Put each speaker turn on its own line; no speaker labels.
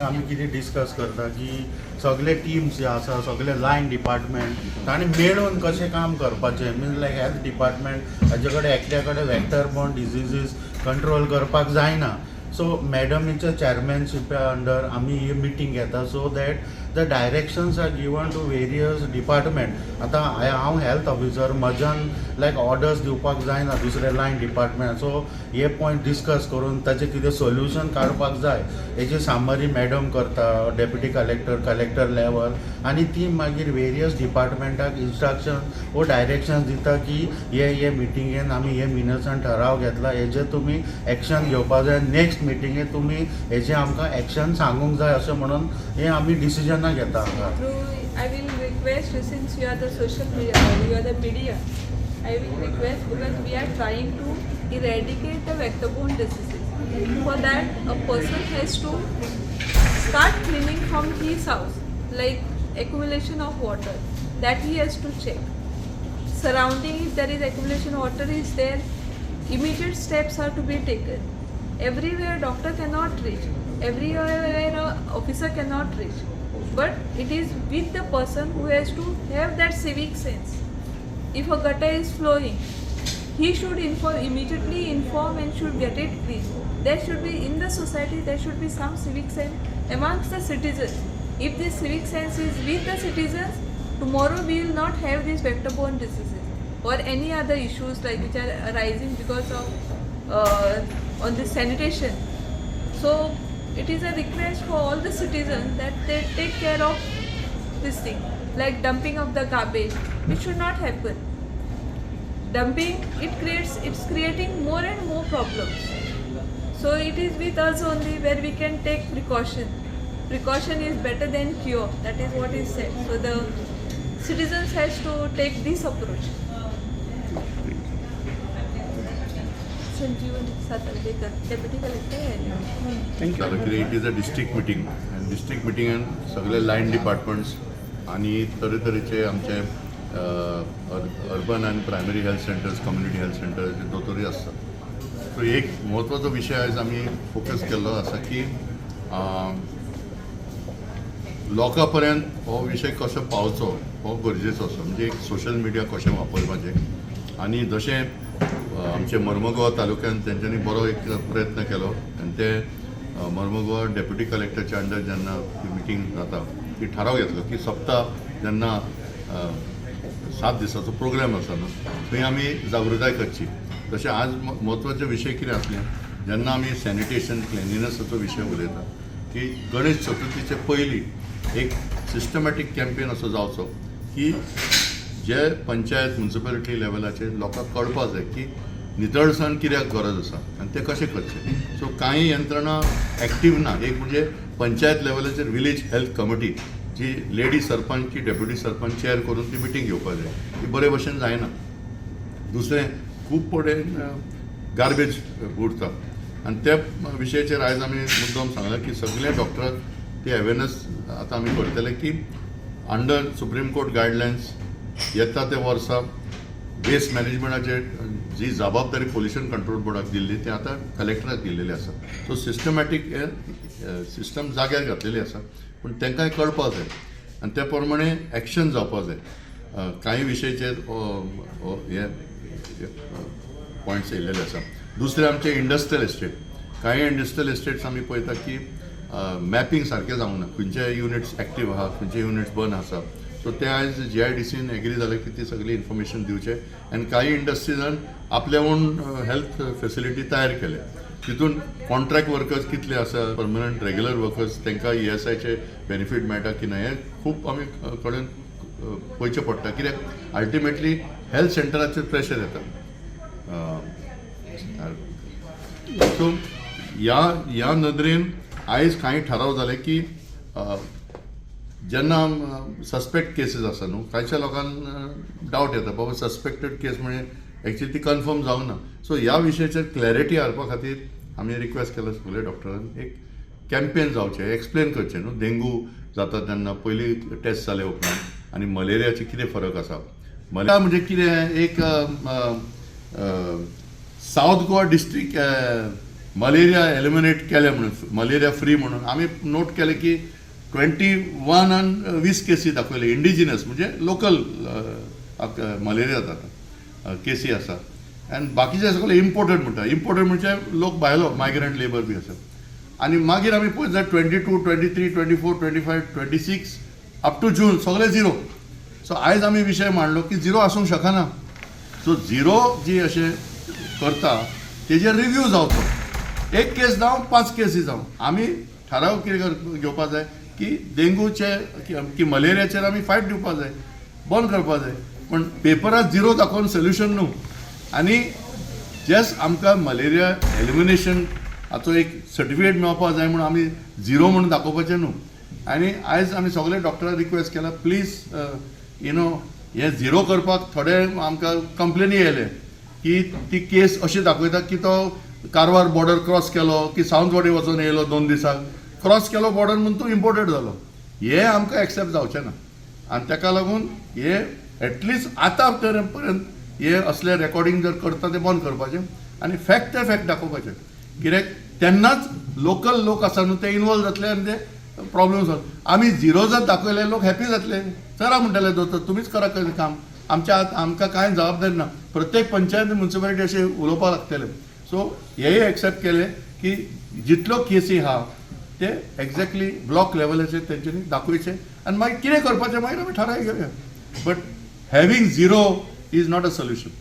आमी कितें डिस्कस करता की सगळे टिम्स जे आसा, सगळे लायन डिपार्टमेंट तांणी मेळून कशें काम करपाचें. मिन्स लायक हेल्थ डिपार्टमेंट हाजे कडेन एकल्या कडेन वेक्टर बॉर्न डिजिजीस कंट्रोल करपाक जायना. सो मॅडमीच्या चॅरमॅनशिपा अंडर आमी ही मिटींग घेता so that the directions are given to various department. आतां हांव हेल्थ ऑफिसर, म्हज्यान लायक ऑर्डर्स दिवपाक जायना दुसरे लायन डिपार्टमेंट. सो हे पॉयंट डिस्कस करून ताचें कितें सोल्युशन काडपाक जाय, हेची सामरी मॅडम करता, डेप्युटी कलेक्टर, कलेक्टर लेवल, आनी ती मागीर वेरियस डिपार्टमेंटाक इन्स्ट्रक्शन वो डायरेक्शन दिता की हे हे मिटिंगेन आमी हे मिनट्सान ठराव घेतला, हेजे तुमी एक्शन घेवपा जाय, नेक्स्ट मिटिंगेन तुमी हेजे आमकां एक्शन सांगूंक जाय, अशें म्हणून हे आमी डिसिजनां घेता हांगा.
Through, I will request, since you are the social media, you are the media, I will request because we are trying to eradicate the vector-borne diseases. For that, a person has to start cleaning from his house, like accumulation of water, that he has to check. Surrounding, if there is accumulation water is there, immediate steps are to be taken. Everywhere doctor cannot reach, everywhere a officer cannot reach, but it is with the person who has to have that civic sense. If a gutter is flowing, he should inform immediately, inform and should get it clean. There should be in the society, there should be some civic sense amongst the citizens. If this civic sense is with the citizens, tomorrow we will not have these vector borne diseases or any other issues like which are arising because of on the sanitation. So it is a request for all the citizens that they take care of this thing, like dumping of the garbage. It should not happen. Dumping, it's creating more and more problems. So it is with us only where we can take precaution. Precaution is better than cure. That is what is said. So the citizens has to take this approach. Sanjeevan Satardekar, Deputy Collector.
Thank you.
जालें कितें, it is a district meeting आनी district मिटिंगान सगळे line departments आनी तरेतरेचे आमचे urban आनी primary health centres, community health centres दोतोरूय आसतात. So एक म्हत्वाचो विशय आयज आमी फोकस केल्लो आसा की लोकां पर्यंत हो विशय कसो पावचो हो गरजेचो आसा. म्हणजे एक सोशल मिडिया कशें वापरपाचें आनी जशें आमचे मर्मगोवा तालुक्यान तेंच्यांनी बरो एक प्रयत्न केलो आनी ते मर्मगोवा डेप्युटी कलेक्टरच्या अंडर जेन्ना ती मिटींग जाता ती थाराव घेतलो की सप्ता जेन्ना 7 दिसाचो प्रोग्राम आसा न्हू, थंय आमी जागृताय करची. तशें आज म्हत्वाचे विशय कितें आसले, जेन्ना आमी सॅनिटेशन क्लिनलिनसाचो विशय उलयता की गणेश चतुर्थीचे पयलीं एक सिस्टमॅटीक कॅम्पेन असो जावचो की जे पंचायत म्युन्सिपेलिटी लेवलाचेर लोकांक कळपा जाय की नितळसाण कित्याक गरज आसा आनी तें कशें करचें. सो कांय यंत्रणा एक्टीव ना. एक म्हणजे पंचायत लेवलाचेर विलेज हेल्थ कमिटी जी लेडी सरपंच की डेप्युटी सरपंच चेअर करून ती मिटींग घेवपा जाय, ती बरे भशेन जायना. दुसरें, खूब कडेन गार्बेज उरता आनी त्या विशयाचेर आयज आमी मुद्दम सांगलां की सगळे डॉक्टराक ती अवेरनस आतां आमी करतले की अंडर सुप्रीम कोर्ट गायडलायन्स येता त्या वर्सा वेस्ट मॅनेजमेंटाचेर जी जबाबदारी पोल्युशन कंट्रोल बोर्डाक दिल्ली ती आतां कलेक्टराक दिल्लेली आसा. सो सिस्टमॅटीक हे सिस्टम जाग्यार घातलेली आसा, पूण तांकांय कळपा जाय आनी त्या प्रमाणे एक्शन जावपा जाय. कांय विशयाचेर हे पॉयंट्स येयल्लेले आसा. दुसरें, आमचे इंडस्ट्रियल एस्टेट, कांय इंडस्ट्रियल एस्टेट्स आमी पळयता की मॅपिंग सारकें जावंक ना, खंयचे युनिट्स एक्टीव आहा, खंयचे युनिट्स बंद आसा. सो ते आयज जीआयडीसीन एग्री जालें की ती सगळी इन्फॉर्मेशन दिवचें आनी कांय इंडस्ट्रीजान आपले ओन हेल्थ फेसिलिटी तयार केले, तितून कॉन्ट्रॅक्ट वर्कर्स कितले आसा, परमनंट रेगुलर वर्कर्स, तांकां ईएसआयचे बेनिफीट मेळटा की ना, हें खूब आमी कडेन पळयचें पडटा, कित्याक अल्टिमेटली हेल्थ सेंटराचेर प्रेशर येता. सो ह्या नदरेन आयज कांय ठराव जाले की जेन्ना सस्पेक्ट केसीस आसा न्हू, कांयच्या लोकांक डावट येता, बाबा सस्पेक्टेड केस म्हणजे एक्चुअली ती कन्फर्म जावंक ना. सो ह्या विशयाचेर क्लॅरिटी हाडपा खातीर आमी रिक्वेस्ट केला सगळे डॉक्टरान एक कॅम्पेन जावचें, एक्सप्लेन करचें न्हू, डेंगू जाता तेन्ना पयली टेस्ट जाले उपरांत आनी मलेरियाचे कितें फरक आसा. मलेरिया म्हणजे कितें, एक south Goa district malaria eliminate केले म्हणून, मलेरिया फ्री म्हणून आमी नोट केले की 21 आनी 20 केसी दाखयले इंडिजिनस, म्हणजे लोकल मलेरिया जाता केसी आसा आनी बाकीचे सगळे इम्पोर्टेड म्हणटा. इम्पोर्टेड म्हणजे लोक भायलो मायग्रंट लेबर बी आसा. आनी मागीर आमी पळयत जाल्यार 22, 23, 24, 25, 26 up to June सगळे झिरो. सो आयज आमी विशय मांडलो की झिरो आसूंक शकना. सो झिरो जी अशें करता तेजेर रिव्यू जावचो. एक केस जावं, पांच केसी जावं, आमी थाराव कितें घेवपा जाय की डेंगूचे की मलेरियाचेर आमी फायट दिवपा जाय, बंद करपा जाय. पण पेपरार झिरो दाखोवन सोल्युशन न्हू. आनी जस्ट आमकां मलेरिया एलिमिनेशन हाचो एक सर्टिफिकेट मेळपा जाय म्हणून आमी झिरो म्हणून दाखोवपाचें न्हू. आनी आयज आमी सगळे डॉक्टराक रिक्वेस्ट केला, प्लीज you know हे झिरो करपाक थोडे आमकां कंप्लेनी येयले की ती केस अशी दाखयता की तो कारवार बॉर्डर क्रॉस केलो की सावंतवाडी वचून येयलो, 2 दिसाक क्रॉस केलो बॉर्डर म्हणून तूं इम्पोर्टेड जालो. हे आमकां एक्सेप्ट जावचें ना. आनी ताका लागून हे एटलिस्ट आतां पर्यंत हे असले रेकॉर्डिंग जर करता ते बंद करपाचें आनी फॅक्ट ते फॅक्ट दाखोवपाचें, कित्याक तेन्नाच लोकल लोक आसा न्हू ते इनवॉल्व जातले आनी ते प्रॉब्लम सॉल्व. आमी झिरो जर दाखयले, लोक हॅपी जातले, चला म्हणटले दोतोर, तुमीच करा काम, आमच्या आमकां कांय जबाबदारी ना. प्रत्येक पंचायत, म्युन्सिपालिटी अशें उलोवपाक लागतले. सो हेय एक्सेप्ट केले की जितलो केसी आहा ते एक्झॅक्टली ब्लॉक लेवलाचेर तेंच्यांनी दाखयचे आनी मागीर कितें करपाचें मागीर आमी थाराय घेवया, but having zero is not a solution.